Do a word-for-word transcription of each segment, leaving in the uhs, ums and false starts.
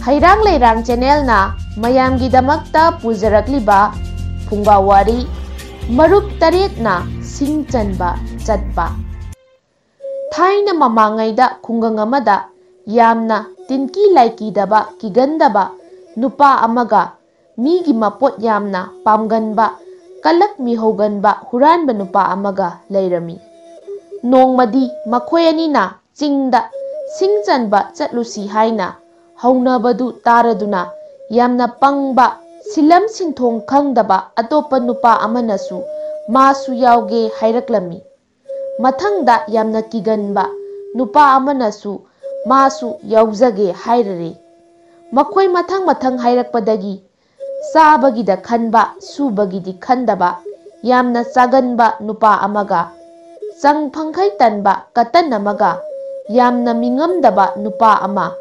ꯍꯩꯔꯥꯡ ꯂꯩꯔꯥꯡ ꯆꯦꯅꯦꯜꯅ ꯃꯌꯥꯝꯒꯤꯗꯃꯛꯇ ꯄꯨꯖꯔꯛꯂꯤꯕ ꯐꯨꯡꯒꯥ ꯋꯥꯔꯤ, ꯃꯔꯨꯞ ꯇꯔꯦꯠꯅ ꯁꯤꯡ ꯆꯟꯕ ꯆꯠꯄ꯫ ꯊꯥꯏꯅ ꯃꯃꯥꯡꯉꯩꯗ ꯈꯨꯡꯒꯪ ꯑꯃꯗ ꯌꯥꯝꯅ ꯇꯤꯟꯀꯤ ꯂꯥꯏꯀꯤꯗꯕ, ꯀꯤꯒꯟꯗꯕ ꯅꯨꯄꯥ ꯑꯃꯒ ꯃꯤꯒꯤ ꯃꯄꯣꯠ ꯌꯥꯝꯅ ꯄꯥꯝꯒꯟꯕ, ꯀꯂꯛ ꯃꯤꯍꯧꯒꯟꯕ ꯍꯨꯔꯥꯟꯕ ꯅꯨꯄꯥ ꯑꯃꯒ ꯂꯩꯔꯝꯃꯤ꯫ ꯅꯣꯡꯃꯗꯤ ꯃꯈꯣꯏ ꯑꯅꯤꯅ ꯆꯤꯡꯗ ꯁꯤꯡ ꯆꯟꯕ ꯆꯠꯂꯨꯁꯤ ꯍꯥꯏꯅ ꯍꯧꯅꯕꯗꯨ ꯇꯥꯔꯗꯨꯅ, ꯌꯥꯝꯅ ꯄꯪꯕ, ꯁꯤꯜꯂꯝ ꯁꯤꯟꯊꯣꯡ ꯈꯪꯗꯕ ꯑꯇꯣꯞꯄ ꯅꯨꯄꯥ ꯑꯃꯅꯁꯨ ꯃꯥꯁꯨ ꯌꯥꯎꯒꯦ ꯍꯥꯏꯔꯛꯂꯝꯃꯤ꯫ ꯃꯊꯪꯗ ꯌꯥꯝꯅ ꯀꯤꯒꯟꯕ ꯅꯨꯄꯥ ꯑꯃꯅꯁꯨ ꯃꯥꯁꯨ ꯌꯥꯎꯖꯒꯦ ꯍꯥꯏꯔꯔꯦ꯫ ꯃꯈꯣꯏ ꯃꯊꯪ ꯃꯊꯪ ꯍꯥꯏꯔꯛꯄꯗꯒꯤ ꯆꯥꯕꯒꯤꯗ ꯈꯟꯕ, ꯁꯨꯕꯒꯤꯗꯤ ꯈꯟꯗꯕ, ꯌꯥꯝꯅ ꯆꯥꯒꯟꯕ ꯅꯨꯄꯥ ꯑꯃꯒ, ꯆꯪ ꯐꯪꯈꯩ ꯇꯟꯕ ꯀꯇꯟ ꯑꯃꯒ, ꯌꯥꯝꯅ ꯃꯤꯉꯝꯗꯕ ꯅꯨꯄꯥ ꯑꯃ,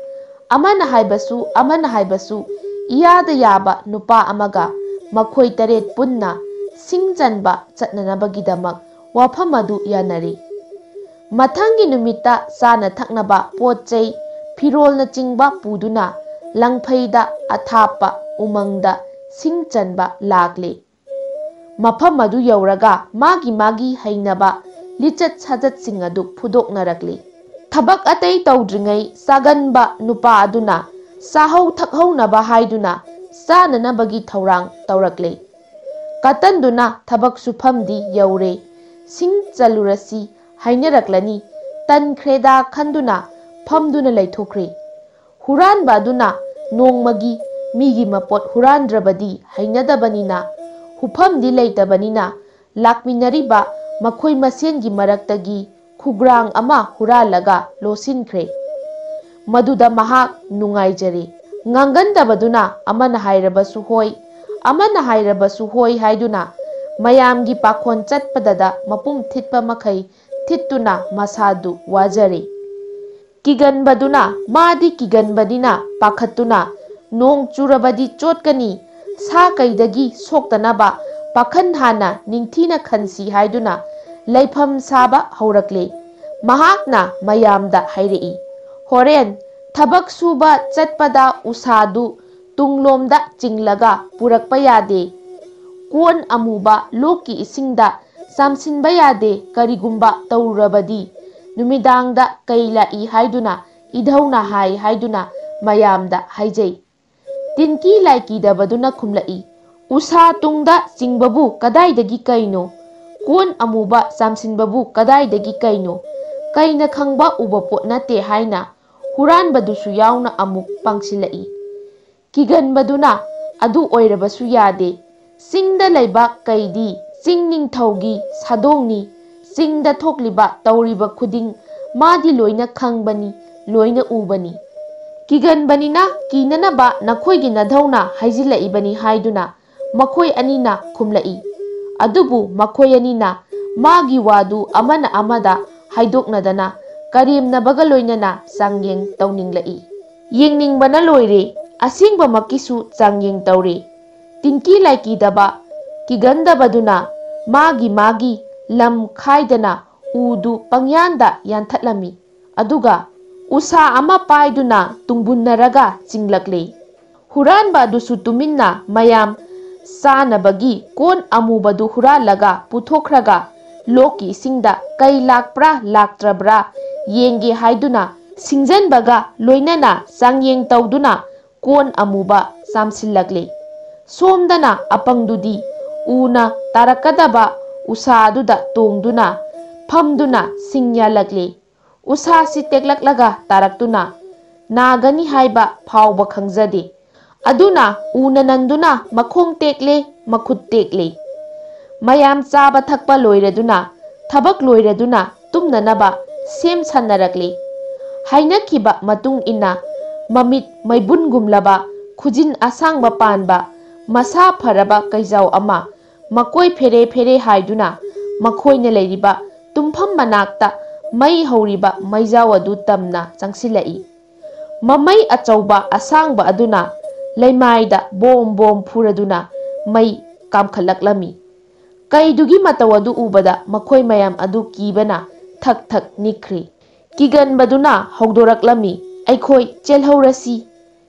ꯑꯃꯅ ꯍꯥꯏꯕꯁꯨ ꯑꯃꯅ ꯍꯥꯏꯕꯁꯨ ꯏꯌꯥꯗ ꯌꯥꯕ ꯅꯨꯄꯥ ꯑꯃꯒ ꯃꯈꯣꯏ ꯇꯔꯦꯠ ꯄꯨꯟꯅ ꯁꯤꯡ ꯆꯟꯕ ꯆꯠꯅꯅꯕꯒꯤꯗꯃꯛ ꯋꯥꯐꯝ ꯑꯗꯨ ꯌꯥꯅꯔꯤ꯫ ꯃꯊꯪꯒꯤ ꯅꯨꯃꯤꯠꯇ ꯆꯥꯅ ꯊꯛꯅꯕ ꯄꯣꯠ ꯆꯩ, ꯐꯤꯔꯣꯜꯅꯆꯤꯡꯕ ꯄꯨꯗꯨꯅ ꯂꯪꯐꯩꯗ ꯑꯊꯥꯞꯄ ꯎꯃꯪꯗ ꯁꯤꯡ ꯆꯟꯕ ꯂꯥꯛꯂꯦ꯫ ꯃꯐꯝ ꯑꯗꯨ ꯌꯧꯔꯒ ꯃꯥꯒꯤ ꯃꯥꯒꯤ ꯍꯩꯅꯕ ꯂꯤꯆꯠ ꯁꯥꯖꯠꯁꯤꯡ ꯑꯗꯨ ꯐꯨꯗꯣꯛꯅꯔꯛꯂꯤ꯫ ꯊꯕꯛ ꯑꯇꯩ ꯇꯧꯗ꯭ꯔꯤꯉꯩ ꯆꯥꯒꯟꯕ ꯅꯨꯄꯥ ꯑꯗꯨꯅ ꯆꯥꯍꯧ ꯊꯛꯍꯧꯅꯕ ꯍꯥꯏꯗꯨꯅ ꯆꯥꯅꯅꯕꯒꯤ ꯊꯧꯔꯥꯡ ꯇꯧꯔꯛꯂꯦ꯫ ꯀꯇꯟꯗꯨꯅ ꯊꯕꯛ ꯁꯨꯐꯝꯗꯤ ꯌꯧꯔꯦ, ꯁꯤꯡ ꯆꯜꯂꯨꯔꯁꯤ ꯍꯥꯏꯅꯔꯛꯂꯅꯤ, ꯇꯟꯈ꯭ꯔꯦꯗꯥ ꯈꯟꯗꯨꯅ ꯐꯝꯗꯨꯅ ꯂꯩꯊꯣꯛꯈ꯭ꯔꯦ꯫ ꯍꯨꯔꯥꯟꯕ ꯑꯗꯨꯅ ꯅꯣꯡꯃꯒꯤ ꯃꯤꯒꯤ ꯃꯄꯣꯠ ꯍꯨꯔꯥꯟꯗ꯭ꯔꯕꯗꯤ ꯍꯩꯅꯗꯕꯅꯤꯅ, ꯍꯨꯐꯝꯗꯤ ꯂꯩꯇꯕꯅꯤꯅ, ꯂꯥꯛꯃꯤꯟꯅꯔꯤꯕ ꯃꯈꯣꯏ ꯃꯁꯦꯟꯒꯤ ꯃꯔꯛꯇꯒꯤ ꯈꯨꯒ꯭ꯔꯥꯡ ꯑꯃ ꯍꯨꯔꯥꯜꯂꯒ ꯂꯣꯠꯁꯤꯟꯈ꯭ꯔꯦ꯫ ꯃꯗꯨꯗ ꯃꯍꯥꯛ ꯅꯨꯡꯉꯥꯏꯖꯔꯦ꯫ ꯉꯥꯡꯒꯟꯗꯕꯗꯨꯅ ꯑꯃꯅ ꯍꯥꯏꯔꯕꯁꯨ ꯍꯣꯏ, ꯑꯃꯅ ꯍꯥꯏꯔꯕꯁꯨ ꯍꯣꯏ ꯍꯥꯏꯗꯨꯅ ꯃꯌꯥꯝꯒꯤ ꯄꯥꯈꯣꯟ ꯆꯠꯄꯗꯗ ꯃꯄꯨꯝ ꯊꯤꯠꯄ ꯃꯈꯩ ꯊꯤꯠꯇꯨꯅ ꯃꯁꯥꯗꯨ ꯋꯥꯖꯔꯦ꯫ ꯀꯤꯒꯟꯕꯗꯨꯅ, ꯃꯥꯗꯤ ꯀꯤꯒꯟꯕꯅꯤꯅ ꯄꯥꯈꯠꯇꯨꯅ, ꯅꯣꯡ ꯆꯨꯔꯕꯗꯤ ꯆꯣꯠꯀꯅꯤ, ꯁꯥ ꯀꯩꯗꯒꯤ ꯁꯣꯛꯇꯅꯕ ꯄꯥꯈꯟ ꯍꯥꯟꯅ ꯅꯤꯡꯊꯤꯅ ꯈꯟꯁꯤ ꯍꯥꯏꯗꯨꯅ ꯂꯩꯐꯝ ꯁꯥꯕ ꯍꯧꯔꯛꯂꯦ꯫ ꯃꯍꯥꯛꯅ ꯃꯌꯥꯝꯗ ꯍꯥꯏꯔꯛꯏ, "ꯍꯣꯔꯦꯟ ꯊꯕꯛ ꯁꯨꯕ ꯆꯠꯄꯗ ꯎꯁꯥꯗꯨ ꯇꯨꯡꯂꯣꯝꯗ ꯆꯤꯡꯂꯒ ꯄꯨꯔꯛꯄ ꯌꯥꯗꯦ꯫ ꯀꯣꯟ ꯑꯃꯨꯕ ꯂꯣꯛꯀꯤ ꯏꯁꯤꯡꯗ ꯆꯥꯝꯁꯤꯟꯕ ꯌꯥꯗꯦ꯫ ꯀꯔꯤꯒꯨꯝꯕ ꯇꯧꯔꯨꯔꯕꯗꯤ ꯅꯨꯃꯤꯗꯥꯡꯗ ꯀꯩ ꯂꯥꯛꯏ ꯍꯥꯏꯗꯨꯅ ꯏꯙꯧꯅ ꯍꯥꯏ ꯍꯥꯏꯗꯨꯅ ꯃꯌꯥꯝꯗ ꯍꯥꯏꯖꯩ꯫ ꯇꯤꯟꯀꯤ ꯂꯥꯏꯀꯤꯗꯕꯗꯨꯅ ꯈꯨꯝꯂꯛꯏ, "ꯎꯁꯥ ꯇꯨꯡꯗ ꯆꯤꯡꯕꯕꯨ ꯀꯗꯥꯏꯗꯒꯤ ꯀꯩꯅꯣ? ꯀꯣꯟ ꯑꯃꯨꯕ ꯆꯥꯝꯁꯤꯟꯕꯕꯨ ꯀꯗꯥꯏꯗꯒꯤ ꯀꯩꯅꯣ? ꯀꯩꯅ ꯈꯪꯕ ꯎꯕ ꯄꯣꯠ ꯅꯠꯇꯦ" ꯍꯥꯏꯅ ꯍꯨꯔꯥꯟꯕꯗꯨꯁꯨ ꯌꯥꯎꯅ ꯑꯃꯨꯛ ꯄꯥꯡꯁꯤꯜꯂꯛꯏ꯫ ꯀꯤꯒꯟꯕꯗꯨꯅ, "ꯑꯗꯨ ꯑꯣꯏꯔꯕꯁꯨ ꯌꯥꯗꯦ꯫ ꯆꯤꯡꯗ ꯂꯩꯕ ꯀꯩꯗꯤ ꯆꯤꯡ ꯅꯤꯡꯊꯧꯒꯤ ꯁꯥꯗꯣꯡꯅꯤ꯫ ꯆꯤꯡꯗ ꯊꯣꯛꯂꯤꯕ ꯇꯧꯔꯤꯕ ꯈꯨꯗꯤꯡ ꯃꯥꯗꯤ ꯂꯣꯏꯅ ꯈꯪꯕꯅꯤ, ꯂꯣꯏꯅ ꯎꯕꯅꯤ꯫ ꯀꯤꯒꯟꯕꯅꯤꯅ ꯀꯤꯅꯅꯕ ꯅꯈꯣꯏꯒꯤ ꯅꯙꯧꯅ ꯍꯥꯏꯖꯤꯜꯂꯛꯏꯕꯅꯤ" ꯍꯥꯏꯗꯨꯅ ꯃꯈꯣꯏ ꯑꯅꯤꯅ ꯈꯨꯝꯂꯛꯏ꯫ ꯑꯗꯨꯕꯨ ꯃꯈꯣꯏ ꯑꯅꯤꯅ ꯃꯥꯒꯤ ꯋꯥꯗꯨ ꯑꯃꯅ ꯑꯃꯗ ꯍꯥꯏꯗꯣꯛꯅꯗꯅ ꯀꯔꯦꯝꯅꯕꯒ ꯂꯣꯏꯅꯅ ꯆꯥꯡꯌꯦꯡ ꯇꯧꯅꯤꯡꯂꯛꯏ꯫ ꯌꯦꯡꯅꯤꯡꯕꯅ ꯂꯣꯏꯔꯦ꯫ ꯑꯁꯦꯡꯕꯃꯛꯀꯤꯁꯨ ꯆꯥꯡꯌꯦꯡ ꯇꯧꯔꯦ꯫ ꯇꯤꯟꯀꯤ ꯂꯥꯏꯀꯤꯗꯕ ꯀꯤꯒꯟꯗꯕꯗꯨꯅ ꯃꯥꯒꯤ ꯃꯥꯒꯤ ꯂꯝ ꯈꯥꯏꯗꯅ ꯎꯗꯨ ꯄꯪꯌꯥꯟꯗ ꯌꯥꯟꯊꯠꯂꯝꯃꯤ꯫ ꯑꯗꯨꯒ ꯎꯁꯥ ꯑꯃ ꯄꯥꯏꯗꯨꯅ ꯇꯨꯡꯕꯨꯟꯅꯔꯒ ꯆꯤꯡꯂꯛꯂꯦ꯫ ꯍꯨꯔꯥꯟꯕ ꯑꯗꯨꯁꯨ ꯇꯨꯃꯤꯟꯅ ꯃꯌꯥꯝ ꯆꯥꯅꯕꯒꯤ ꯀꯣꯟ ꯑꯃꯨꯕꯗꯨ ꯍꯨꯔꯥꯜꯂꯒ ꯄꯨꯊꯣꯛꯈ꯭ꯔꯒ ꯂꯣꯛꯀꯤ ꯏꯁꯤꯡꯗ ꯀꯩ ꯂꯥꯛꯄ꯭ꯔꯥ ꯂꯥꯛꯇ꯭ꯔꯕ꯭ꯔꯥ ꯌꯦꯡꯒꯦ ꯍꯥꯏꯗꯨꯅ ꯁꯤꯡꯖꯟꯕꯒ ꯂꯣꯏꯅꯅ ꯆꯥꯡꯌꯦꯡ ꯇꯧꯗꯨꯅ ꯀꯣꯟ ꯑꯃꯨꯕ ꯆꯥꯝꯁꯤꯜꯂꯛꯂꯦ꯫ ꯁꯣꯝꯗꯅ ꯑꯄꯪꯗꯨꯗꯤ ꯎꯅ ꯇꯥꯔꯛꯀꯗꯕ ꯎꯁꯥ ꯑꯗꯨꯗ ꯇꯣꯡꯗꯨꯅ ꯐꯝꯗꯨꯅ ꯁꯤꯡ ꯌꯥꯜꯂꯛꯂꯦ꯫ ꯎꯁꯥꯁꯤ ꯇꯦꯛꯂꯛꯂꯒ ꯇꯥꯔꯛꯇꯨꯅ ꯅꯥꯒꯅꯤ ꯍꯥꯏꯕ ꯐꯥꯎꯕ ꯈꯪꯖꯗꯦ꯫ ꯑꯗꯨꯅ ꯎꯅ ꯅꯟꯗꯨꯅ ꯃꯈꯣꯡ ꯇꯦꯛꯂꯦ, ꯃꯈꯨꯠ ꯇꯦꯛꯂꯦ꯫ ꯃꯌꯥꯝ ꯆꯥꯕ ꯊꯛꯄ ꯂꯣꯏꯔꯗꯨꯅ, ꯊꯕꯛ ꯂꯣꯏꯔꯗꯨꯅ ꯇꯨꯝꯅꯅꯕ ꯁꯦꯝ ꯁꯥꯟꯅꯔꯛꯂꯦ꯫ ꯍꯥꯏꯅꯈꯤꯕ ꯃꯇꯨꯡ ꯏꯟꯅ ꯃꯃꯤꯠ ꯃꯩꯕꯨꯟꯒꯨꯝꯂꯕ, ꯈꯨꯖꯤꯟ ꯑꯁꯥꯡꯕ ꯄꯥꯟꯕ, ꯃꯁꯥ ꯐꯔꯕ ꯀꯩꯖꯥꯎ ꯑꯃ ꯃꯀꯣꯏ ꯐꯦꯔꯦ ꯐꯦꯔꯦ ꯍꯥꯏꯗꯨꯅ ꯃꯈꯣꯏꯅ ꯂꯩꯔꯤꯕ ꯇꯨꯝꯐꯝ ꯃꯅꯥꯛꯇ ꯃꯩ ꯍꯧꯔꯤꯕ ꯃꯩꯖꯥꯎ ꯑꯗꯨ ꯇꯝꯅ ꯆꯪꯁꯤꯜꯂꯛꯏ꯫ ꯃꯃꯩ ꯑꯆꯧꯕ ꯑꯁꯥꯡꯕ ꯑꯗꯨꯅ ꯂꯩꯃꯥꯏꯗ ꯕꯣꯝ ꯕꯣꯝ ꯐꯨꯔꯗꯨꯅ ꯃꯩ ꯀꯥꯝꯈꯠꯂꯛꯂꯝꯃꯤ꯫ ꯀꯩꯗꯨꯒꯤ ꯃꯇꯧ ꯑꯗꯨ ꯎꯕꯗ ꯃꯈꯣꯏ ꯃꯌꯥꯝ ꯑꯗꯨ ꯀꯤꯕꯅ ꯊꯛ ꯊꯛ ꯅꯤꯛꯈ꯭ꯔꯤ꯫ ꯀꯤꯒꯟꯕꯗꯨꯅ ꯍꯧꯗꯣꯔꯛꯂꯝꯃꯤ, ꯑꯩꯈꯣꯏ ꯆꯦꯜꯍꯧꯔꯁꯤ꯫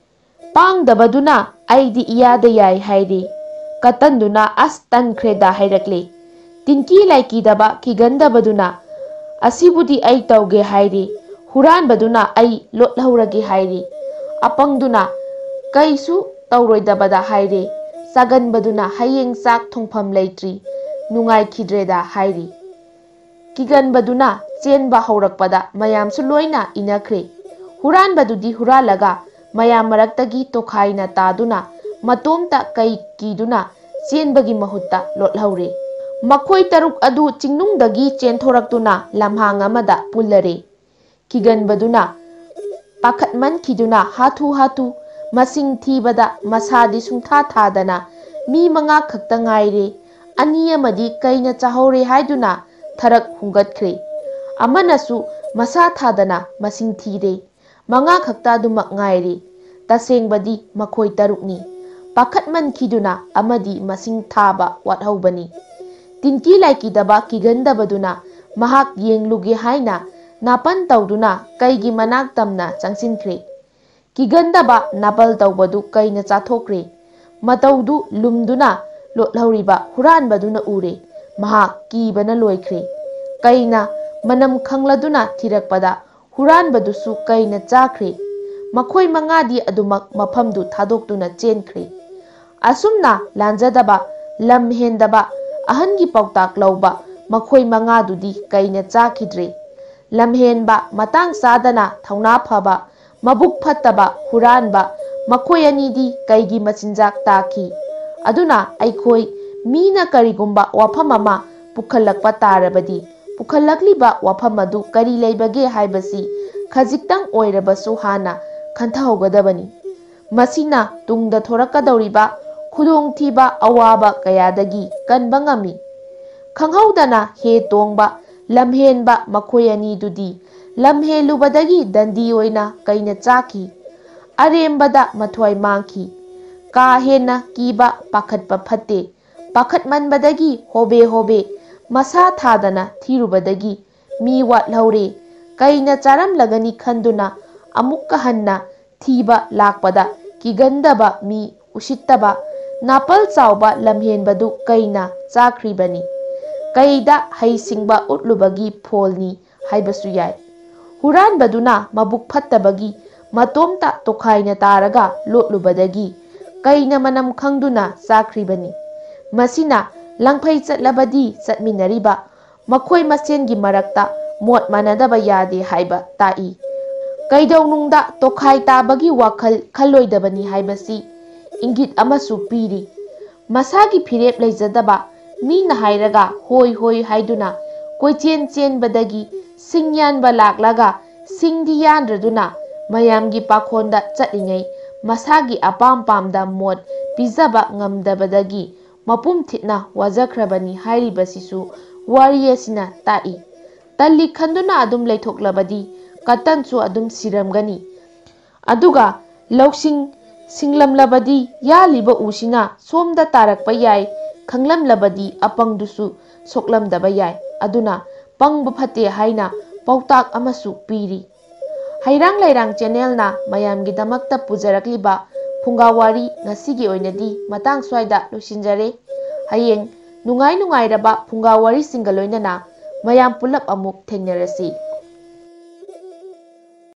ꯄꯥꯡꯗꯕꯗꯨꯅ ꯑꯩꯗꯤ ꯏꯌꯥꯗ ꯌꯥꯏ ꯍꯥꯏꯔꯦ꯫ ꯀꯇꯟꯗꯨꯅ ꯑꯁ ꯇꯟꯈ꯭ꯔꯦꯗ ꯍꯥꯏꯔꯛꯂꯦ꯫ ꯇꯤꯟꯀꯤ ꯂꯥꯏꯀꯤꯗꯕ ꯀꯤꯒꯟꯗꯕꯗꯨꯅ ꯑꯁꯤꯕꯨꯗꯤ ꯑꯩ ꯇꯧꯒꯦ ꯍꯥꯏꯔꯦ꯫ ꯍꯨꯔꯥꯟꯕꯗꯨꯅ ꯑꯩ ꯂꯣꯠꯍꯧꯔꯒꯦ ꯍꯥꯏꯔꯦ꯫ ꯑꯄꯪꯗꯨꯅ ꯀꯩꯁꯨ ꯇꯧꯔꯣꯏꯗꯕꯗ ꯍꯥꯏꯔꯦ꯫ ꯆꯥꯒꯟꯕꯗꯨꯅ ꯍꯌꯦꯡ ꯆꯥꯛ ꯊꯣꯡꯐꯝ ꯂꯩꯇ꯭ꯔꯤ, ꯅꯨꯡꯉꯥꯏꯈꯤꯗ꯭ꯔꯦꯗ ꯍꯥꯏꯔꯤ꯫ ꯀꯤꯒꯟꯕꯗꯨꯅ ꯆꯦꯟꯕ ꯍꯧꯔꯛꯄꯗ ꯃꯌꯥꯝꯁꯨ ꯂꯣꯏꯅ ꯏꯅꯈ꯭ꯔꯦ꯫ ꯍꯨꯔꯥꯟꯕꯗꯨꯗꯤ ꯍꯨꯔꯥꯜꯂꯒ ꯃꯌꯥꯝ ꯃꯔꯛꯇꯒꯤ ꯇꯣꯈꯥꯏꯅ ꯇꯥꯗꯨꯅ ꯃꯇꯣꯝꯇ ꯀꯩ ꯀꯤꯗꯨꯅ ꯆꯦꯟꯕꯒꯤ ꯃꯍꯨꯠꯇ ꯂꯣꯠꯍꯧꯔꯦ꯫ ꯃꯈꯣꯏ ꯇꯔꯨꯛ ꯑꯗꯨ ꯆꯤꯡꯅꯨꯡꯗꯒꯤ ꯆꯦꯟꯊꯣꯔꯛꯇꯨꯅ ꯂꯝꯍꯥꯡ ꯑꯃꯗ ꯄꯨꯜꯂꯔꯦ꯫ ꯀꯤꯒꯟꯕꯗꯨꯅ ꯄꯥꯈꯠꯃꯟꯈꯤꯗꯨꯅ ꯍꯥꯊꯨ ꯍꯥꯊꯨ ꯃꯁꯤꯡ ꯊꯤꯕꯗ ꯃꯁꯥꯗꯤ ꯁꯨꯡꯊꯥ ꯊꯥꯗꯅ ꯃꯤ ꯃꯉꯥ ꯈꯛꯇ ꯉꯥꯏꯔꯦ꯫ ꯑꯅꯤ ꯑꯃꯗꯤ ꯀꯩꯅ ꯆꯥꯍꯧꯔꯦ ꯍꯥꯏꯗꯨꯅ ꯊꯔꯛ ꯍꯨꯡꯒꯠꯈ꯭ꯔꯦ꯫ ꯑꯃꯅꯁꯨ ꯃꯁꯥ ꯊꯥꯗꯅ ꯃꯁꯤꯡ ꯊꯤꯔꯦ꯫ ꯃꯉꯥ ꯈꯛꯇ ꯑꯗꯨꯃꯛ ꯉꯥꯏꯔꯦ꯫ ꯇꯁꯦꯡꯕꯗꯤ ꯃꯈꯣꯏ ꯇꯔꯨꯛꯅꯤ꯫ ꯄꯥꯈꯠꯃꯟꯈꯤꯗꯨꯅ ꯑꯃꯗꯤ ꯃꯁꯤꯡ ꯊꯥꯕ ꯋꯥꯠꯍꯧꯕꯅꯤ꯫ ꯇꯤꯟꯀꯤ ꯂꯥꯏꯀꯤꯗꯕ ꯀꯤꯒꯟꯗꯕꯗꯨꯅ ꯃꯍꯥꯛ ꯌꯦꯡꯂꯨꯒꯦ ꯍꯥꯏꯅ ꯅꯥꯄꯟ ꯇꯧꯗꯨꯅ ꯀꯩꯒꯤ ꯃꯅꯥꯛ ꯇꯝꯅ ꯆꯪꯁꯤꯟꯈ꯭ꯔꯦ꯫ ꯀꯤꯒꯟꯗꯕ ꯅꯥꯄꯜ ꯇꯧꯕꯗꯨ ꯀꯩꯅ ꯆꯥꯊꯣꯛꯈ꯭ꯔꯦ꯫ ꯃꯇꯧꯗꯨ ꯂꯨꯝꯗꯨꯅ ꯂꯣꯠꯍꯧꯔꯤꯕ ꯍꯨꯔꯥꯟꯕꯗꯨꯅ ꯎꯔꯦ꯫ ꯃꯍꯥꯛ ꯀꯤꯕꯅ ꯂꯣꯏꯈ꯭ꯔꯦ꯫ ꯀꯩꯅ ꯃꯅꯝ ꯈꯪꯂꯗꯨꯅ ꯊꯤꯔꯛꯄꯗ ꯍꯨꯔꯥꯟꯕꯗꯨꯁꯨ ꯀꯩꯅ ꯆꯥꯈ꯭ꯔꯦ꯫ ꯃꯈꯣꯏ ꯃꯉꯥꯗꯤ ꯑꯗꯨꯃꯛ ꯃꯐꯝꯗꯨ ꯊꯥꯗꯣꯛꯇꯨꯅ ꯆꯦꯟꯈ꯭ꯔꯦ꯫ ꯑꯁꯨꯝꯅ ꯂꯥꯟꯖꯗꯕ, ꯂꯝ ꯍꯦꯟꯗꯕ, ꯑꯍꯟꯒꯤ ꯄꯥꯎꯇꯥꯛ ꯂꯧꯕ ꯃꯈꯣꯏ ꯃꯉꯥꯗꯨꯗꯤ ꯀꯩꯅ ꯆꯥꯈꯤꯗ꯭ꯔꯦ꯫ ꯂꯝꯍꯦꯟꯕ, ꯃꯇꯥꯡ ꯆꯥꯗꯅ ꯊꯧꯅꯥ ꯐꯕ, ꯃꯕꯨꯛ ꯐꯠꯇꯕ, ꯍꯨꯔꯥꯟꯕ, ꯃꯈꯣꯏ ꯑꯅꯤꯗꯤ ꯀꯩꯒꯤ ꯃꯆꯤꯟꯖꯥꯛ ꯇꯥꯈꯤ꯫ ꯑꯗꯨꯅ ꯑꯩꯈꯣꯏ ꯃꯤꯅ ꯀꯔꯤꯒꯨꯝꯕ ꯋꯥꯐꯝ ꯑꯃ ꯄꯨꯈꯠꯂꯛꯄ ꯇꯥꯔꯕꯗꯤ, ꯄꯨꯈꯠꯂꯛꯂꯤꯕ ꯋꯥꯐꯝ ꯑꯗꯨ ꯀꯔꯤ ꯂꯩꯕꯒꯦ ꯍꯥꯏꯕꯁꯤ ꯈꯖꯤꯛꯇꯪ ꯑꯣꯏꯔꯕꯁꯨ ꯍꯥꯟꯅ ꯈꯟꯊꯍꯧꯒꯗꯕꯅꯤ꯫ ꯃꯁꯤꯅ ꯇꯨꯡꯗ ꯊꯣꯔꯛꯀꯗꯧꯔꯤꯕ ꯈꯨꯗꯣꯡꯊꯤꯕ ꯑꯋꯥꯕ ꯀꯌꯥꯗꯒꯤ ꯀꯟꯕ ꯉꯝꯃꯤ꯫ ꯈꯪꯍꯧꯗꯅ ꯍꯦ ꯇꯣꯡꯕ, ꯂꯝꯍꯦꯟꯕ ꯃꯈꯣꯏ ꯑꯅꯤꯗꯨꯗꯤ ꯂꯝꯍꯦꯜꯂꯨꯕꯗꯒꯤ ꯗꯟꯗꯤ ꯑꯣꯏꯅ ꯀꯩꯅ ꯆꯥꯈꯤ꯫ ꯑꯔꯦꯝꯕꯗ ꯃꯊ꯭ꯋꯥꯏ ꯃꯥꯡꯈꯤ꯫ ꯀꯥ ꯍꯦꯟꯅ ꯀꯤꯕ ꯄꯥꯈꯠꯄ ꯐꯠꯇꯦ꯫ ꯄꯥꯈꯠꯃꯟꯕꯗꯒꯤ ꯍꯣꯕꯦ ꯍꯣꯕꯦ ꯃꯁꯥ ꯊꯥꯗꯅ ꯊꯤꯔꯨꯕꯗꯒꯤ ꯃꯤ ꯋꯥꯠꯍꯧꯔꯦ꯫ ꯀꯩꯅ ꯆꯥꯔꯝꯂꯒꯅꯤ ꯈꯟꯗꯨꯅ ꯑꯃꯨꯛꯀ ꯍꯟꯅ ꯊꯤꯕ ꯂꯥꯛꯄꯗ ꯀꯤꯒꯟꯗꯕ ꯃꯤ ꯎꯁꯤꯠꯇꯕ, ꯅꯥꯄꯜ ꯆꯥꯎꯕ ꯂꯝꯍꯦꯟꯕꯗꯨ ꯀꯩꯅ ꯆꯥꯈ꯭ꯔꯤꯕꯅꯤ꯫ ꯀꯩꯗ ꯍꯩꯁꯤꯡꯕ ꯎꯠꯂꯨꯕꯒꯤ ꯐꯣꯜꯅꯤ ꯍꯥꯏꯕꯁꯨ ꯌꯥꯏ꯫ ꯍꯨꯔꯥꯟꯕꯗꯨꯅ ꯃꯕꯨꯛ ꯐꯠꯇꯕꯒꯤ ꯃꯇꯣꯝꯇ ꯇꯣꯈꯥꯏꯅ ꯇꯥꯔꯒ ꯂꯣꯠꯂꯨꯕꯗꯒꯤ ꯀꯩꯅ ꯃꯅꯝ ꯈꯪꯗꯨꯅ ꯆꯥꯈ꯭ꯔꯤꯕꯅꯤ꯫ ꯃꯁꯤꯅ ꯂꯪꯐꯩ ꯆꯠꯂꯕꯗꯤ ꯆꯠꯃꯤꯟꯅꯔꯤꯕ ꯃꯈꯣꯏ ꯃꯁꯦꯟꯒꯤ ꯃꯔꯛꯇ ꯃꯣꯠ ꯃꯥꯟꯅꯗꯕ ꯌꯥꯗꯦ ꯍꯥꯏꯕ ꯇꯥꯛꯏ꯫ ꯀꯩꯗꯧꯅꯨꯡꯗ ꯇꯣꯈꯥꯏ ꯇꯥꯕꯒꯤ ꯋꯥꯈꯜ ꯈꯜꯂꯣꯏꯗꯕꯅꯤ ꯍꯥꯏꯕꯁꯤ ꯏꯪꯒꯤꯠ ꯑꯃꯁꯨ ꯄꯤꯔꯤ꯫ ꯃꯁꯥꯒꯤ ꯐꯤꯔꯦꯞ ꯂꯩꯖꯗꯕ ꯃꯤꯅ ꯍꯥꯏꯔꯒ ꯍꯣꯏ ꯍꯣꯏ ꯍꯥꯏꯗꯨꯅ ꯀꯣꯏꯆꯦꯟ ꯆꯦꯟꯕꯗꯒꯤ ꯁꯤꯡ ꯌꯥꯟꯕ ꯂꯥꯛꯂꯒ ꯁꯤꯡꯗꯤ ꯌꯥꯟꯗ꯭ꯔꯗꯨꯅ ꯃꯌꯥꯝꯒꯤ ꯄꯥꯈꯣꯟꯗ ꯆꯠꯂꯤꯉꯩ ꯃꯁꯥꯒꯤ ꯑꯄꯥꯝ ꯄꯥꯝꯗ ꯃꯣꯠ ꯄꯤꯖꯕ ꯉꯝꯗꯕꯗꯒꯤ ꯃꯄꯨꯝ ꯊꯤꯠꯅ ꯋꯥꯖꯈ꯭ꯔꯕꯅꯤ ꯍꯥꯏꯔꯤꯕꯁꯤꯁꯨ ꯋꯥꯔꯤ ꯑꯁꯤꯅ ꯇꯥꯛꯏ꯫ ꯇꯜꯂꯤ ꯈꯟꯗꯨꯅ ꯑꯗꯨꯝ ꯂꯩꯊꯣꯛꯂꯕꯗꯤ ꯀꯇꯟꯁꯨ ꯑꯗꯨꯝ ꯁꯤꯔꯝꯒꯅꯤ꯫ ꯑꯗꯨꯒ ꯂꯧꯁꯤꯡ ꯁꯤꯡꯂꯝꯂꯕꯗꯤ ꯌꯥꯜꯂꯤꯕ ꯎꯁꯤꯅ ꯁꯣꯝꯗ ꯇꯥꯔꯛꯄ ꯌꯥꯏ, ꯈꯪꯂꯝꯂꯕꯗꯤ ꯑꯄꯪꯗꯨꯁꯨ ꯁꯣꯛꯂꯝꯗꯕ ꯌꯥꯏ꯫ ꯑꯗꯨꯅ ꯄꯪꯕ ꯐꯠꯇꯦ ꯍꯥꯏꯅ ꯄꯥꯎꯇꯥꯛ ꯑꯃꯁꯨ ꯄꯤꯔꯤ꯫ ꯍꯩꯔꯥꯡ ꯂꯩꯔꯥꯡ ꯆꯦꯅꯦꯜꯅ ꯃꯌꯥꯝꯒꯤꯗꯃꯛꯇ ꯄꯨꯖꯔꯛꯂꯤꯕ ꯐꯨꯡꯒꯥ ꯋꯥꯔꯤ ꯉꯁꯤꯒꯤ ꯑꯣꯏꯅꯗꯤ ꯃꯇꯥꯡ ꯁ꯭ꯋꯥꯏꯗ ꯂꯣꯏꯁꯤꯟꯖꯔꯦ꯫ ꯍꯌꯦꯡ ꯅꯨꯡꯉꯥꯏ ꯅꯨꯡꯉꯥꯏꯔꯕ ꯐꯨꯡꯒꯥ ꯋꯥꯔꯤꯁꯤꯡꯒ ꯂꯣꯏꯅꯅ ꯃꯌꯥꯝ ꯄꯨꯂꯞ ꯑꯃꯨꯛ ꯊꯦꯡꯅꯔꯁꯤ꯫